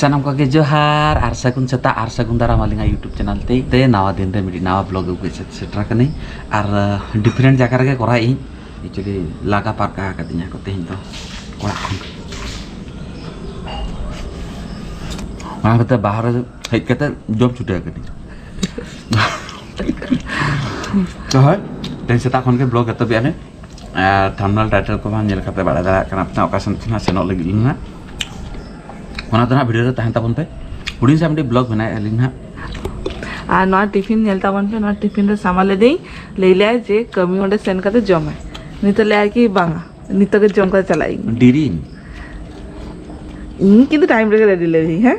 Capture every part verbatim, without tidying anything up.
ᱥᱟᱱᱟᱢ ᱠᱚᱜᱮ ᱡᱚᱦᱟᱨ ᱟᱨ ᱥᱟᱹᱜᱩᱱ ᱥᱮᱛᱟᱜ ᱟᱨ ᱥᱟᱹᱜᱩᱱ ᱫᱟᱨᱟᱢ ᱟᱹᱞᱤᱧᱟᱜ YouTube channel ᱛᱮ᱾ ᱛᱮ ᱱᱟᱣᱟ ᱫᱤᱱ ᱨᱮ ᱢᱤᱫᱴᱤᱡ ᱱᱟᱣᱟ vlog ᱟᱹᱜᱩ ᱠᱟᱛᱮ ᱥᱮᱴᱮᱨ ᱟᱠᱟᱱᱟᱹᱧ᱾ ᱟᱨ, ᱟᱦ, different ᱡᱟᱭᱜᱟ ᱨᱮᱜᱮ ᱠᱚᱨᱟᱣ ᱤᱧ᱾ Actually, ᱞᱟᱜᱟ ᱯᱟᱨᱠᱟ ᱟᱠᱟᱫᱤᱧᱟ ᱠᱚ ᱛᱮᱦᱮᱧ ᱫᱚ ᱚᱲᱟᱜ ᱠᱷᱚᱱ᱾ ᱚᱱᱟ ᱠᱟᱛᱮ ᱵᱟᱦᱨᱮ ᱦᱮᱡ ᱠᱟᱛᱮ ᱡᱚᱢ ᱪᱷᱩᱴᱟᱹᱣ ᱠᱟᱹᱫᱟᱹᱧ᱾ ᱛᱚ ᱦᱳᱭ, ᱛᱮᱦᱮᱧ ᱥᱮᱛᱟᱜ ᱠᱷᱚᱱ ᱜᱮ vlog ᱮᱛᱚᱦᱚᱵ ᱮᱫᱟ ᱞᱮ᱾ ᱟᱨ thumbnail title ᱠᱚ ᱢᱟ ᱧᱮᱞ ᱠᱟᱛᱮ ᱵᱟᱲᱟᱭ ᱫᱟᱲᱮᱭᱟᱜ ᱠᱟᱱᱟ ᱯᱮ ᱚᱠᱟ ᱥᱮᱱ ᱛᱮ ᱱᱟᱦᱟᱜ ᱥᱮᱱᱚᱜ ᱞᱟᱹᱜᱤᱫ ᱞᱤᱧ ᱱᱟᱦᱟᱜ᱾ ᱚᱱᱟ ᱫᱚ ᱱᱟᱦᱟᱜ video ᱨᱮ ᱛᱟᱦᱮᱱ ᱛᱟᱵᱚᱱ ᱯᱮ᱾ ᱦᱩᱰᱤᱧ ᱥᱮ ᱢᱤᱫᱴᱤᱡ vlog ᱵᱮᱱᱟᱣᱮᱫᱼᱟ ᱞᱤᱧ ᱱᱟᱦᱟᱜ᱾ ᱟᱨ ᱱᱚᱣᱟ tiffin ᱧᱮᱞ ᱛᱟᱵᱚᱱ ᱯᱮ, ᱱᱚᱣᱟ tiffin ᱨᱮ ᱥᱟᱢᱟ ᱞᱮᱫᱟᱹᱧ, ᱞᱟᱹᱭ ᱞᱮᱭᱟᱭ ᱡᱮ ᱠᱟᱹᱢᱤ ᱚᱸᱰᱮ ᱥᱮᱱ ᱠᱟᱛᱮ ᱡᱚᱢᱟᱭ᱾ ᱱᱤᱛᱚᱜ ᱞᱟᱹᱭᱟᱭ ᱠᱤ ᱵᱟᱝᱟ, ᱱᱤᱛᱚᱜ ᱜᱮ ᱡᱚᱢ ᱠᱟᱛᱮ ᱪᱟᱞᱟᱜ ᱤᱧ᱾ ᱰᱮᱨᱤ᱾ ᱤᱧ ᱠᱤᱱᱛᱩ time ᱨᱮᱜᱮ ready ᱞᱮᱱᱟᱹᱧ, ᱦᱮᱸ᱾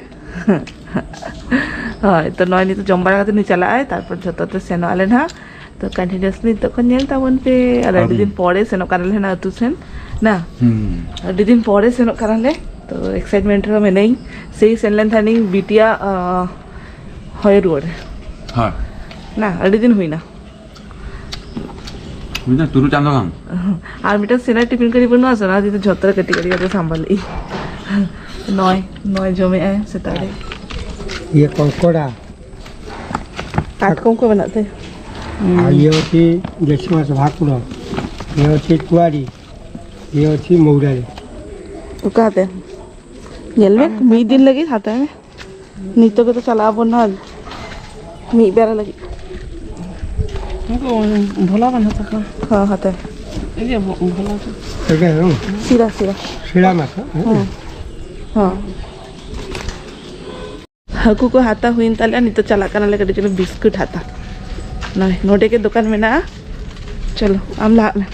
ᱦᱳᱭ, ᱛᱚ ᱱᱚᱜᱼᱚᱭ ᱱᱤᱛᱚᱜ ᱡᱚᱢ ᱵᱟᱲᱟ ᱠᱟᱛᱮ ᱱᱩᱭ ᱪᱟᱞᱟᱜ ᱟᱭ, ᱛᱟᱨᱯᱚᱨ ᱡᱷᱚᱛᱚ ᱛᱮ ᱥᱮᱱᱚᱜ ᱟᱞᱮ ᱱᱟᱦᱟᱜ᱾ ᱛᱚ continuously ᱱᱤᱛᱚᱜ ᱠᱷᱚᱱ ᱧᱮᱞ ᱛᱟᱵᱚᱱ ᱯᱮ᱾ ᱟᱨ ᱟᱹᱰᱤ ᱟᱹᱰᱤ ᱫᱤᱱ ᱯᱚᱨᱮ ᱥᱮᱱᱚᱜ ᱠᱟᱱᱟᱞᱮ ᱱᱟᱦᱟᱜ ᱟᱹᱛᱩ ᱥᱮᱱ, ᱱᱟ? ᱦᱩᱸ᱾ ᱟᱹᱰᱤ ᱫᱤᱱ ᱯᱚᱨᱮ ᱥᱮᱱᱚᱜ ᱠᱟᱱᱟᱞᱮ, ᱛᱚ excitement ᱨᱮᱦᱚᱸ ᱢᱮᱱᱟᱹᱧ᱾ ᱥᱮᱭ ᱥᱮᱱ ᱞᱮᱱ ᱛᱟᱦᱮᱱᱤᱧ ᱵᱤᱴᱤᱭᱟ, ᱟᱸ, ᱦᱚᱭ ᱨᱩᱣᱟᱹᱲ᱾ ᱦᱳᱭ᱾ ᱱᱟ, ᱟᱹᱰᱤ ᱫᱤᱱ ᱦᱩᱭᱱᱟ᱾ ᱢᱤᱫᱴᱟᱝ ᱛᱩᱨᱩᱭ ᱪᱟᱸᱫᱳ ᱜᱟᱱ᱾ ᱟᱨ ᱢᱤᱫᱴᱟᱝ ᱥᱮᱱᱟ ᱴᱤᱯᱷᱤᱱ ᱠᱟᱹᱴᱤᱡ ᱵᱟᱹᱱᱩᱜᱼᱟ ᱥᱮ, ᱚᱱᱟ ᱠᱷᱟᱹᱛᱤᱨ ᱛᱮ ᱡᱷᱚᱛᱚ ᱨᱮ ᱠᱟᱹᱴᱤᱡ ᱠᱟᱹᱴᱤᱡ ᱠᱟᱛᱮ ᱥᱟᱢᱵᱟᱞ ᱞᱮᱫ ᱤᱧ᱾ ᱱᱚᱭ, ᱱᱚᱭ ᱡᱚᱢᱮᱜᱼᱟᱭ ᱥᱮᱛᱟᱜ ᱨᱮ᱾ ᱤᱭᱟᱹ ᱠᱚᱝᱠᱚᱲᱟ᱾ ᱠᱟᱴᱠᱚᱢ ᱠᱚ ᱢᱮᱱᱟᱜ ᱛᱮ᱾ ᱟᱨ ᱤᱭᱟᱹ ᱦᱚᱪᱪᱷᱮ ᱫᱮᱥᱤ ᱢᱟᱪ ᱵᱷᱟᱠᱩᱲ, ᱤᱭᱟᱹ ᱦᱚᱪᱪᱷᱮ ᱠᱩᱣᱟᱨᱤ, ᱤᱭᱟᱹ ᱦᱚᱪᱪᱷᱮ ᱢᱚᱣᱨᱟᱞᱤ᱾ ᱚᱠᱟ ᱦᱟᱛᱮ? ᱧᱮᱞ ᱢᱮ, ᱢᱤᱫ ᱫᱤᱱ ᱞᱟᱹᱜᱤᱫ ᱦᱟᱛᱟᱣ ᱢᱮ᱾ ᱱᱤᱛᱚᱜ ᱜᱮᱛᱚ ᱪᱟᱞᱟᱜ ᱟᱵᱚᱱ ᱱᱟᱦᱟᱜ ᱢᱤᱫ ᱵᱮᱲᱟ ᱞᱟᱹᱜᱤᱫ᱾ ᱩᱱᱠᱩ ᱵᱷᱳᱞᱟ ᱵᱟᱹᱱᱩᱜ ᱛᱟᱠᱚᱣᱟ᱾ ᱦᱚᱸ, ᱦᱟᱛᱟᱣ᱾ ᱤᱭᱟᱹ ᱵᱷᱳ-, ᱵᱷᱳᱞᱟ ᱪᱚ᱾ ᱥᱤᱨᱟ, ᱥᱤᱨᱟ᱾ ᱥᱤᱨᱟ ᱢᱟᱪ, ᱦᱮᱸ? ᱦᱚᱸ᱾ ᱦᱚᱸ᱾ ᱦᱟᱹᱠᱩ ᱠᱚ ᱦᱟᱛᱟᱣ ᱦᱩᱭᱮᱱ ᱛᱟᱞᱮᱭᱟ, ᱱᱤᱛᱚᱜ ᱪᱟᱞᱟᱜ ᱠᱟᱱᱟᱞᱮ ᱠᱟᱹᱴᱤᱡ ᱪᱩᱞᱩᱝ ᱵᱤᱥᱠᱩᱴ ᱦᱟᱛᱟᱣ᱾ ᱱᱚᱜᱼᱚᱭ ᱱᱚᱰᱮ ᱜᱮ ᱫᱚᱠᱟᱱ ᱢᱮᱱᱟᱜᱼᱟ᱾ ᱪᱚᱞᱚ, ᱟᱢ ᱞᱟᱦᱟᱜ ᱢᱮ᱾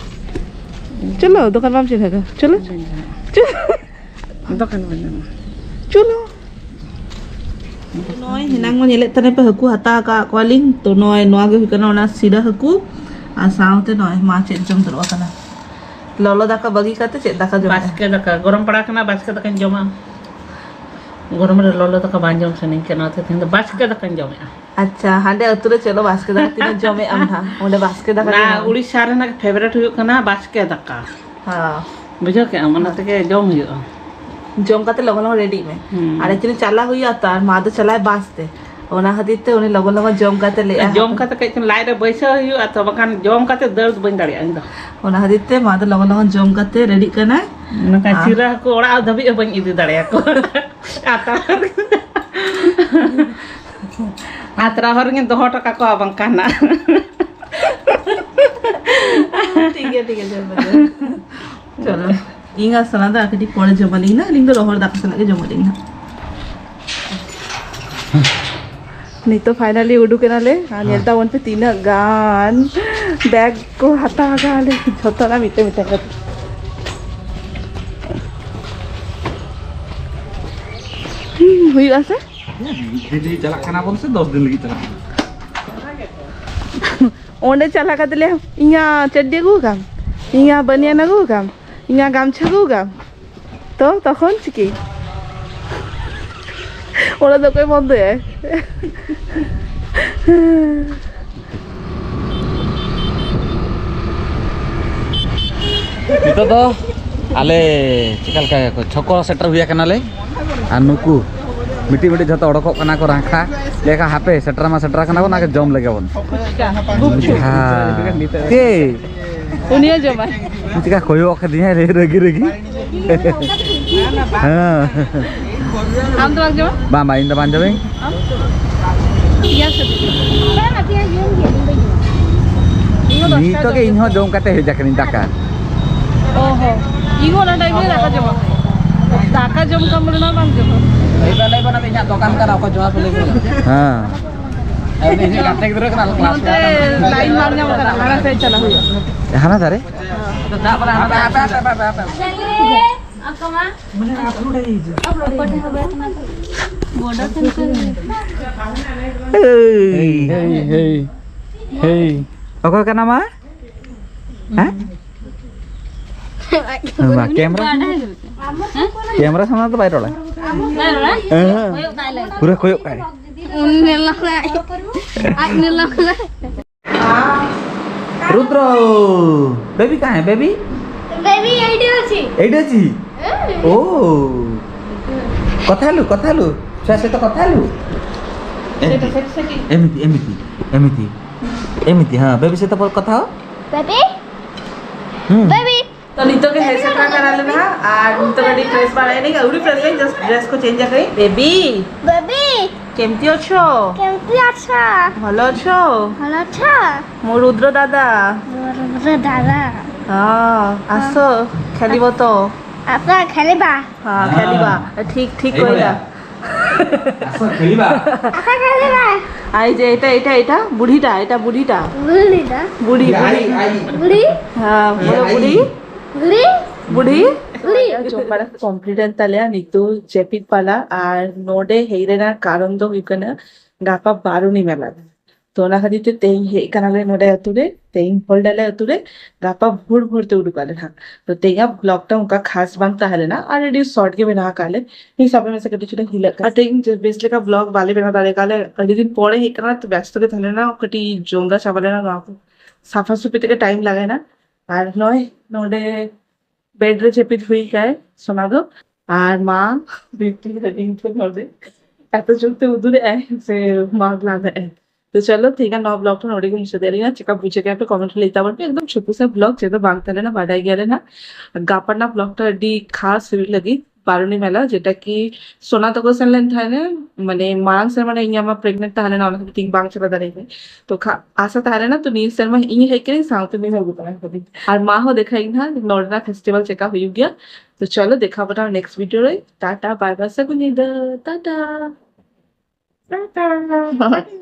ᱪᱚᱞᱚ, ᱫᱚᱠᱟᱱ ᱵᱟᱢ ᱪᱤᱱᱦᱟᱹᱣ ᱠᱟᱱᱟ᱾ ᱪᱚᱞᱚ᱾ ᱵᱟᱹᱧ ᱪᱟᱞᱟᱜᱼᱟ᱾ ᱪᱚᱞᱚ᱾ ᱫᱚᱠᱟᱱ ᱵᱟᱹᱧ ᱪᱟᱞᱟᱜᱼᱟ᱾ ᱪᱚᱞᱚ᱾ ᱱᱚᱜᱼᱚᱭ ᱦᱮᱱᱟᱝ ᱢᱟ ᱧᱮᱞᱮᱫ ᱛᱟᱦᱮᱱ ᱯᱮ ᱦᱟᱹᱠᱩ ᱦᱟᱛᱟᱣ ᱟᱠᱟᱫ ᱠᱚᱣᱟᱞᱤᱧ᱾ ᱛᱚ ᱱᱚᱜᱼᱚᱭ ᱱᱚᱣᱟ ᱜᱮ ᱦᱩᱭᱩᱜ ᱠᱟᱱᱟ ᱚᱱᱟ ᱥᱤᱨᱟ ᱦᱟᱹᱠᱩ᱾ ᱟᱨ ᱥᱟᱶᱛᱮ ᱱᱚᱜᱼᱚᱭ ᱢᱟ ᱪᱮᱫ ᱪᱚᱝ ᱫᱚᱨᱚᱜ ᱠᱟᱱᱟ᱾ ᱞᱚᱞᱚ ᱫᱟᱠᱟ ᱵᱟᱹᱜᱤ ᱠᱟᱛᱮ ᱪᱮᱫ ᱫᱟᱠᱟ ᱡᱚᱢ? ᱵᱟᱥᱠᱮ ᱫᱟᱠᱟ᱾ ᱜᱚᱨᱚᱢ ᱯᱟᱲᱟ ᱠᱟᱱᱟ, ᱵᱟᱥᱠᱮ ᱫᱟᱠᱟᱧ ᱡᱚᱢᱟ᱾ ᱜᱚᱨᱚᱢ ᱨᱮ ᱞᱚᱞᱚ ᱫᱟᱠᱟ ᱵᱟᱝ ᱡᱚᱢ ᱥᱟᱱᱟᱧ ᱠᱟᱱᱟ, ᱚᱱᱟᱛᱮ ᱛᱮᱦᱮᱧ ᱫᱚ ᱵᱟᱥᱠᱮ ᱫᱟᱠᱟᱧ ᱡᱚᱢᱮᱜᱼᱟ᱾ ᱟᱪᱪᱷᱟ, ᱦᱟᱸᱰᱮ ᱟᱹᱛᱩ ᱨᱮ ᱪᱮᱫ ᱦᱚᱸ ᱵᱟᱥᱠᱮ ᱫᱟᱠᱟ ᱛᱤᱱᱟᱹᱜ ᱡᱚᱢᱮᱜ ᱟᱢ ᱱᱟᱦᱟᱜ? ᱚᱸᱰᱮ ᱵᱟᱥᱠᱮ ᱫᱟᱠᱟ ᱚᱱᱟ ᱜᱮ ᱧᱟᱢ᱾ ᱩᱲᱤᱥᱥᱟ ᱨᱮᱱᱟᱜ favourite ᱦᱩᱭᱩᱜ ᱠᱟᱱᱟ ᱵᱟᱥᱠᱮ ᱫᱟᱠᱟ᱾ ᱦᱮᱸ᱾ ᱵᱩᱡᱷᱟᱹᱣ ᱠᱮᱜ ᱟᱢ? ᱚᱱᱟ ᱛᱮᱜᱮ ᱡᱚᱢ ᱦᱩᱭᱩᱜᱼᱟ᱾ ᱡᱚᱢ ᱠᱟᱛᱮ ᱞᱚᱜᱚᱱ ᱞᱚᱜᱚᱱ ᱨᱮᱰᱤᱜ ᱢᱮ᱾ ᱦᱩᱸ᱾ ᱟᱨ actually ᱪᱟᱞᱟᱣ ᱦᱩᱭᱩᱜᱼᱟ ᱛᱚ, ᱟᱨ ᱢᱟ ᱫᱚ ᱪᱟᱞᱟᱜᱼᱟᱭ ᱵᱟᱥ ᱛᱮ᱾ ᱚᱱᱟ ᱠᱷᱟᱹᱛᱤᱨ ᱛᱮ ᱩᱱᱤ ᱞᱚᱜᱚᱱ ᱞᱚᱜᱚᱱ ᱡᱚᱢ ᱠᱟᱛᱮ ᱞᱟᱹᱭᱮᱜᱼᱟ, ᱡᱚᱢ ᱦᱟᱯᱮ᱾ ᱠᱟᱛᱮ ᱠᱟᱹᱡ ᱪᱩᱞᱩᱝ ᱞᱟᱡ ᱨᱮ ᱵᱟᱹᱭᱥᱟᱹᱣ ᱦᱩᱭᱩᱜᱼᱟ ᱛᱚ, ᱵᱟᱠᱷᱟᱱ ᱡᱚᱢ ᱠᱟᱛᱮ ᱫᱟᱹᱲ ᱵᱟᱹᱧ ᱫᱟᱲᱮᱭᱟᱜᱼᱟ ᱤᱧ ᱫᱚ᱾ ᱚᱱᱟ ᱠᱷᱟᱹᱛᱤᱨ ᱛᱮ ᱢᱟ ᱫᱚ ᱞᱚᱜᱚᱱ ᱞᱚᱜᱚᱱ ᱡᱚᱢ ᱠᱟᱛᱮ ᱨᱮᱰᱤᱜ ᱠᱟᱱᱟᱭ᱾ ᱢᱮᱱᱠᱷᱟᱱ ᱟᱨ ᱪᱤᱨᱟᱹ ᱦᱟᱹᱠᱩ ᱚᱲᱟᱜ ᱫᱷᱟᱹᱵᱤᱡ ᱦᱚᱸ ᱵᱟᱹᱧ ᱤᱫᱤ ᱫᱟᱲᱮᱭᱟᱠᱚᱣᱟ᱾ ᱟᱛᱨᱟ, ᱟᱛᱨᱟ ᱦᱚᱨ ᱨᱮᱜᱤᱧ ᱫᱚᱦᱚ ᱦᱚᱴᱚ ᱠᱟᱠᱚᱣᱟ ᱵᱟᱝᱠᱷᱟᱱ ᱱᱟᱜ᱾ ᱴᱷᱤᱠ ᱜᱮᱭᱟ, ᱴᱷᱤᱠ ᱜᱮᱭᱟ, ᱡᱚᱢ ᱯᱮ, ᱡᱚᱢ ᱯᱮ᱾ ᱪᱚᱞᱚ, ᱤᱧ ᱟᱨ ᱥᱚᱱᱟ ᱫᱚ ᱟᱨ ᱠᱟᱹᱴᱤᱡ ᱯᱚᱨᱮ ᱡᱚᱢ ᱟᱹᱞᱤᱧ ᱱᱟᱜ, ᱟᱹᱞᱤᱧ ᱫᱚ ᱨᱚᱦᱚᱲ ᱫᱟᱠᱟ ᱥᱟᱞᱟᱜ ᱜᱮ ᱡᱚᱢ ᱟᱹᱞᱤᱧ ᱱᱟᱜ᱾ ᱱᱤᱛᱚᱜ finally ᱩᱰᱩᱠ ᱮᱱᱟᱞᱮ ᱟᱨ ᱧᱮᱞ ᱦᱮᱸ᱾ ᱛᱟᱵᱚᱱ ᱯᱮ ᱛᱤᱱᱟᱹᱜ ᱜᱟᱱ ᱵᱮᱜᱽ ᱠᱚ ᱦᱟᱛᱟᱣ ᱟᱠᱟᱫᱼᱟ ᱞᱮ ᱡᱷᱚᱛᱚᱱᱟᱜ ᱢᱤᱫᱴᱮᱱ ᱢᱤᱫᱴᱮᱱ ᱠᱟᱛᱮ᱾ ᱦᱩᱸ, ᱦᱩᱭᱩᱜᱼᱟ ᱥᱮ? ᱢᱤᱫ ᱫᱤᱱ ᱞᱟᱹᱜᱤᱫ ᱪᱟᱞᱟᱜ ᱠᱟᱱᱟ ᱵᱚᱱ ᱥᱮ ᱫᱚᱥ ᱫᱤᱱ ᱞᱟᱹᱜᱤᱫ ᱪᱟᱞᱟᱜ ᱠᱟᱱᱟ? ᱚᱸᱰᱮ ᱪᱟᱞᱟᱣ ᱠᱟᱛᱮ ᱞᱮ, ᱤᱧᱟᱹᱜ ᱪᱟᱹᱰᱰᱤ ᱟᱹᱜᱩ ᱠᱟᱢ, ᱤᱧᱟᱹᱜ ᱵᱟᱱᱤᱭᱟᱱ ᱟᱹᱜᱩ ᱠᱟᱢ, ᱤᱧᱟᱹᱜ ᱜᱟᱢᱪᱷᱟ ᱟᱹᱜᱩ ᱠᱟᱢ, ᱛᱚ ᱛᱚᱠᱷᱚᱱ ᱪᱤᱠᱟᱹᱭ? ᱚᱸᱰᱮ ᱫᱚ ᱚᱠᱚᱭ ᱵᱚᱱᱫᱚᱭᱟᱭ? ᱱᱤᱛᱚᱜ ᱫᱚ ᱟᱞᱮ ᱪᱮᱠᱟ ᱞᱮᱠᱟ ᱪᱷᱚᱠᱚ ᱥᱮᱴᱮᱨ ᱦᱩᱭ ᱟᱠᱟᱱᱟᱞᱮ᱾ ᱟᱨ ᱱᱩᱠᱩ ᱢᱤᱫᱴᱤᱡ ᱢᱤᱫᱴᱤᱡ ᱡᱷᱚᱛᱚ ᱚᱰᱚᱠᱚᱜ ᱠᱟᱱᱟ ᱠᱚ ᱨᱟᱝᱠᱷᱟ᱾ ᱞᱟᱹᱭ ᱠᱷᱟᱱ ᱦᱟᱯᱮ ᱥᱮᱴᱮᱨ ᱢᱟ ᱥᱮᱴᱮᱨ ᱠᱟᱱᱟ ᱵᱚᱱ, ᱚᱱᱟᱜᱮ ᱡᱚᱢ ᱞᱮᱜᱮ ᱵᱚᱱ᱾ ᱦᱮᱸ᱾ ᱪᱮᱫ? ᱩᱱᱤ ᱦᱚᱸ ᱡᱚᱢᱟᱭ᱾ ᱪᱮᱠᱟ ᱠᱚᱭᱚᱜ ᱠᱟᱫᱤᱧᱟᱭ ᱨᱮ ᱨᱟᱹᱜᱤ ᱨᱟᱹᱜᱤ᱾ ᱦᱮᱸ᱾ ᱟᱢ ᱫᱚ ᱵᱟᱢ ᱡᱚᱢᱟ? ᱵᱟᱝ, ᱵᱟᱝ, ᱤᱧ ᱫᱚ ᱵᱟᱝ ᱡᱚᱢᱟᱹᱧ᱾ ᱟᱢ? ᱯᱮᱸᱭᱟᱡᱽ ᱥᱟᱛᱮ ᱡᱚᱢ᱾ ᱵᱟᱝ, ᱯᱮᱸᱭᱟᱡᱽ ᱡᱚᱢ ᱜᱮ, ᱤᱧ ᱫᱚ ᱡᱚᱢ᱾ ᱤᱧ ᱫᱚ ᱫᱚᱥᱴᱟ ᱱᱤᱛᱚᱜ ᱜᱮ ᱡᱚᱢ᱾ ᱤᱧ ᱦᱚᱸ ᱡᱚᱢ ᱠᱟᱛᱮ ᱦᱮᱡ ᱟᱠᱟᱱᱟᱹᱧ ᱫᱟᱠᱟ᱾ ᱚ ᱦᱚᱸ᱾ ᱤᱧ ᱦᱚᱸ ᱚᱱᱟ time ᱨᱮ ᱫᱟᱠᱟ ᱡᱚᱢᱟ᱾ ᱫᱟᱠᱟ ᱡᱚᱢ ᱠᱟᱢ ᱨᱮᱱᱟᱜ ᱵᱟᱝ ᱡᱚᱢᱟ᱾ ᱞᱟᱹᱭ ᱯᱮ, ᱞᱟᱹᱭ ᱯᱮ, ᱚᱱᱟ ᱫᱚ ᱤᱧᱟᱹᱜ ᱫᱚᱠᱟᱱ ᱠᱟᱱᱟ, ᱚᱠᱚᱭ ᱡᱚᱢᱟ ᱯᱮ ᱞᱟᱹᱭ ᱯᱮ᱾ ᱦᱮᱸ᱾ ᱟᱨ ᱩᱱᱤ ᱤᱧᱟᱹᱜ ᱜᱟᱛᱮ ᱜᱤᱫᱽᱨᱟᱹ ᱠᱟᱱᱟ, class ᱱᱚᱛᱮ ᱨᱮ line ᱵᱟᱝ ᱧᱟᱢ ᱠᱟᱱᱟ, ᱦᱟᱱᱟ ᱥᱮᱫ ᱪᱟᱞᱟᱜ ᱦᱩᱭᱩᱜᱼᱟ᱾ ᱦᱟᱱᱟ ᱫᱷᱟᱨᱮ? ᱦᱟᱯᱮ, ᱦᱟᱯᱮ, ᱦᱟᱯᱮ, ᱦᱟᱯᱮ, ᱦᱟᱯᱮ᱾ ᱮᱭ᱾ ᱦᱮᱭ, ᱦᱮᱭ, ᱦᱮᱭ᱾ ᱚᱠᱚᱭ ᱠᱟᱱᱟᱢᱟ? ᱦᱮᱸ? ᱟᱡ ᱵᱟ, camera? ᱦᱮᱸ? Camera ᱥᱟᱢᱟᱝ ᱫᱚ ᱵᱟᱭ ᱨᱚᱲᱟ᱾ ᱵᱟᱭ ᱨᱚᱲᱟ? ᱦᱮᱸ᱾ ᱠᱚᱭᱚᱜ ᱠᱟᱜ ᱞᱮ᱾ ᱯᱩᱨᱟᱹ ᱠᱚᱭᱚᱜ ᱠᱟᱜ᱾ ᱩᱱᱤ ᱧᱮᱞ ᱞᱟᱝ ᱟᱡ ᱧᱮᱞ ᱞᱟᱝ। रुद्र, बेबी कहाँ है बेबी? बेबी ଏଇଠି ଅଛି। ଏଇଠି ଅଛି। ଓ। କଥା ହେଲୁ, କଥା ହେଲୁ, ଛୁଆ ସହିତ କଥା ହେଲୁ। ଏମିତି, ଏମିତି, ଏମିତି, ଏମିତି, ଏମିତି। ହଁ, ବେବି ସହିତ କଥା ହ। ବେବି, ହୁଁ। ବେବି। ତ ନିତକେ ହେୟାର ସେଟ୍ କରା ହେଲେ ନା, ଆର୍ ନିତ ରେଡି ଫ୍ରେଶ୍ ବାହାରେ ନେଇ, ଆହୁରି ଫ୍ରେଶ୍ ହେଇ, ଜଷ୍ଟ ଡ୍ରେସ୍କୁ ଚେଞ୍ଜ କରି। ବେବି, ବେବି, କେମିତି ଅଛ? କେମିତି ଅଛ? ଭଲ ଅଛ? ଭଲ ଅଛ? ମୋ ରୁଦ୍ର ଦାଦା। ମୋ ରୁଦ୍ର ଦାଦା। ହଁ, ଆସ, ହଁ। ଖେଳିବ ତ? ଆସ, ଖେଳିବା। ହଁ, ହଁ। ଖେଳିବା। ଠିକ୍, ଠିକ୍ ଏଇଭଳିଆ। କହିଲା। ଆସ, ଖେଳିବା। ଆସ, ଖେଳିବା। ଆଇ ଯେ, ଏଇଟା, ଏଇଟା, ଏଇଟା, ବୁଢ଼ୀଟା, ଏଇଟା ବୁଢ଼ୀଟା। ବୁଢ଼ୀଟା। ବୁଢ଼ୀ, ଆଇ, ବୁଢ଼ୀ। ଆଇ। ବୁଢ଼ୀ। ହଁ, ଆଇ। ବୁଢ଼ୀ। ᱵᱩᱲᱦᱤ? ᱵᱩᱲᱦᱤ᱾ ᱵᱩᱲᱦᱤ᱾ ᱡᱚᱢ ᱵᱟᱲᱟ ᱠᱚ ᱠᱚᱢᱯᱞᱤᱴ ᱮᱱ ᱛᱟᱞᱮᱭᱟ, ᱱᱤᱛᱚᱜ ᱡᱟᱹᱯᱤᱫ ᱯᱟᱞᱟ᱾ ᱟᱨ ᱱᱚᱰᱮ ᱦᱮᱡ ᱨᱮᱱᱟᱜ ᱠᱟᱨᱚᱱ ᱫᱚ ᱦᱩᱭᱩᱜ ᱠᱟᱱᱟ ᱜᱟᱯᱟ ᱵᱟᱨᱩᱱᱤ ᱢᱮᱞᱟ᱾ ᱛᱚ ᱚᱱᱟ ᱠᱷᱟᱹᱛᱤᱨ ᱛᱮ ᱛᱮᱦᱮᱧ ᱦᱮᱡ ᱠᱟᱱᱟᱞᱮ ᱱᱚᱰᱮ ᱟᱹᱛᱩ ᱨᱮ, ᱛᱮᱦᱮᱧ ᱦᱚᱞ ᱰᱮ ᱟᱞᱮ ᱟᱹᱛᱩ ᱨᱮ, ᱜᱟᱯᱟ ᱵᱷᱳᱨ ᱵᱷᱳᱨ ᱛᱮ ᱩᱰᱩᱠ ᱟᱞᱮ ᱦᱟᱸᱜ᱾ ᱛᱚ ᱛᱮᱦᱮᱧᱟᱜ ᱵᱞᱚᱜ ᱴᱟ ᱚᱱᱠᱟ ᱠᱷᱟᱥ ᱵᱟᱝ ᱛᱟᱦᱮᱸ ᱞᱮᱱᱟ, ᱟᱨ ᱟᱹᱰᱤ ᱥᱚᱨᱴ ᱜᱮ ᱵᱮᱱᱟᱣ ᱟᱠᱟᱫ ᱞᱮ᱾ ᱢᱤᱫ ᱥᱟᱯᱮ ᱢᱮᱥᱮ ᱠᱟᱹᱴᱤᱡ ᱪᱩᱞᱩᱝ ᱦᱤᱞᱟᱹᱜ ᱠᱟᱱᱟ᱾ ᱟᱨ ᱛᱮᱦᱮᱧ ᱵᱮᱥ ᱞᱮᱠᱟ ᱵᱞᱚᱜ ᱵᱟᱞᱮ ᱵᱮᱱᱟᱣ ᱫᱟᱲᱮ ᱠᱟᱣᱫᱟ, ᱟᱹᱰᱤ ᱫᱤᱱ ᱯᱚᱨᱮ ᱦᱮᱡ ᱠᱟᱱᱟ, ᱛᱚ ᱵᱮᱥᱛᱚ ᱜᱮ ᱛᱟᱦᱮᱸ ᱞᱮᱱᱟ, ᱠᱟᱹᱴᱤᱡ ᱡᱚᱢ ᱫᱟ ᱪᱟᱵᱟ ᱞᱮᱱᱟ, ᱱᱚᱣᱟ ᱠᱚ ᱥᱟᱯᱷᱟ ᱥᱩᱯᱷᱤ ᱛᱮᱜᱮ ᱴᱟᱭᱤᱢ ᱞᱟᱜᱟᱭᱮᱱᱟ᱾ ᱟᱨ ᱱᱚᱜᱼᱚᱭ ᱱᱚᱰᱮ ᱵᱮᱰ ᱨᱮ ᱡᱟᱹᱯᱤᱫ ᱦᱩᱭ ᱠᱟᱭ ᱥᱳᱱᱟ ᱫᱚ᱾ ᱟᱨ ᱢᱟ ᱵᱤᱯᱤ ᱦᱟᱹᱴᱤᱧ ᱴᱷᱮᱱ ᱱᱚᱰᱮ ᱮᱛᱚ ᱡᱳᱨ ᱛᱮ ᱩᱫᱩᱨᱮᱜᱼᱟᱭ ᱡᱮ ᱢᱟ ᱞᱟᱸᱫᱟᱜᱼᱟᱭ᱾ ᱛᱚ ᱪᱚᱞᱚ, ᱴᱷᱤᱠ ᱜᱮᱭᱟ, ᱱᱚᱣᱟ ᱵᱞᱚᱜ ᱴᱷᱮᱱ ᱱᱚᱰᱮ ᱜᱮ ᱢᱩᱪᱟᱹᱫ ᱮᱫ ᱞᱤᱧᱟ᱾ ᱪᱮᱠᱟ ᱵᱩᱡᱷᱟᱹᱣ ᱠᱮᱫᱟ ᱯᱮ ᱠᱚᱢᱮᱱᱴ ᱨᱮ ᱞᱟᱹᱭ ᱛᱟᱵᱚᱱ ᱯᱮ᱾ ᱮᱠᱫᱚᱢ ᱪᱷᱳᱴᱳ ᱥᱟ ᱵᱞᱚᱜ, ᱪᱮᱫ ᱫᱚ ᱵᱟᱝ ᱛᱟᱦᱮᱸ ᱞᱮᱱᱟ, ᱵᱟᱰᱟᱭ ᱜᱮᱭᱟᱞᱮ ᱱᱟᱜ᱾ ᱜᱟᱯᱟ ᱨᱮᱱᱟᱜ ᱵᱞᱚᱜ ᱴᱟ ᱟᱹᱰᱤ ᱠᱷᱟᱥ ᱦᱩᱭᱩᱜ ᱞᱟᱹᱜᱤᱫ ᱵᱟᱨᱩᱱᱤ ᱢᱮᱞᱟ, ᱡᱮᱴᱟ ᱠᱤ ᱥᱳᱱᱟ ᱛᱟᱠᱚ ᱥᱮᱱ ᱞᱮᱱ ᱛᱟᱦᱮᱱᱟ, ᱢᱟᱱᱮ ᱢᱟᱲᱟᱝ ᱥᱮᱨᱢᱟ ᱨᱮ ᱤᱧ ᱟᱢᱟᱜ ᱯᱨᱮᱜᱱᱮᱱᱴ ᱛᱟᱦᱮᱸ ᱞᱮᱱᱟ, ᱚᱱᱟ ᱠᱷᱟᱹᱛᱤᱨ ᱛᱮ ᱤᱧ ᱵᱟᱝ ᱪᱟᱞᱟᱣ ᱫᱟᱲᱮᱭᱟᱜ ᱠᱟᱱᱟ᱾ ᱛᱚ ᱠᱷᱟ-, ᱟᱥᱟ ᱛᱟᱦᱮᱸ ᱞᱮᱱᱟ, ᱛᱚ ᱱᱤᱭᱟᱹ ᱥᱮᱨᱢᱟ ᱤᱧ ᱦᱮᱡ ᱠᱟᱹᱱᱟᱹᱧ, ᱥᱟᱶᱛᱮ ᱱᱩᱭ ᱦᱚᱸ ᱟᱹᱜᱩ ᱛᱚᱨᱟᱭ ᱠᱟᱹᱫᱤᱧ᱾ ᱟᱨ ᱢᱟ ᱦᱚᱸ ᱫᱮᱠᱷᱟᱭ ᱱᱟᱦᱟᱜ ᱱᱚᱰᱮᱱᱟᱜ ᱯᱷᱮᱥᱴᱤᱵᱷᱟᱞ ᱪᱮᱠᱟ ᱦᱩᱭᱩᱜ ᱜᱮᱭᱟ᱾ ᱛᱚ ᱪᱚᱞᱚ ᱫᱮᱠᱷᱟ ᱵᱚᱱᱟ ᱱᱮᱠᱥᱴ ᱵᱷᱤᱰᱤᱭᱳ ᱨᱮ᱾ ᱴᱟᱴᱟ, ᱵᱟᱭ ᱵᱟᱭ, ᱥᱟᱹᱜᱩᱱ ᱧᱤᱫᱟᱹ, ᱴᱟᱴᱟ᱾ ᱴᱟᱴᱟ᱾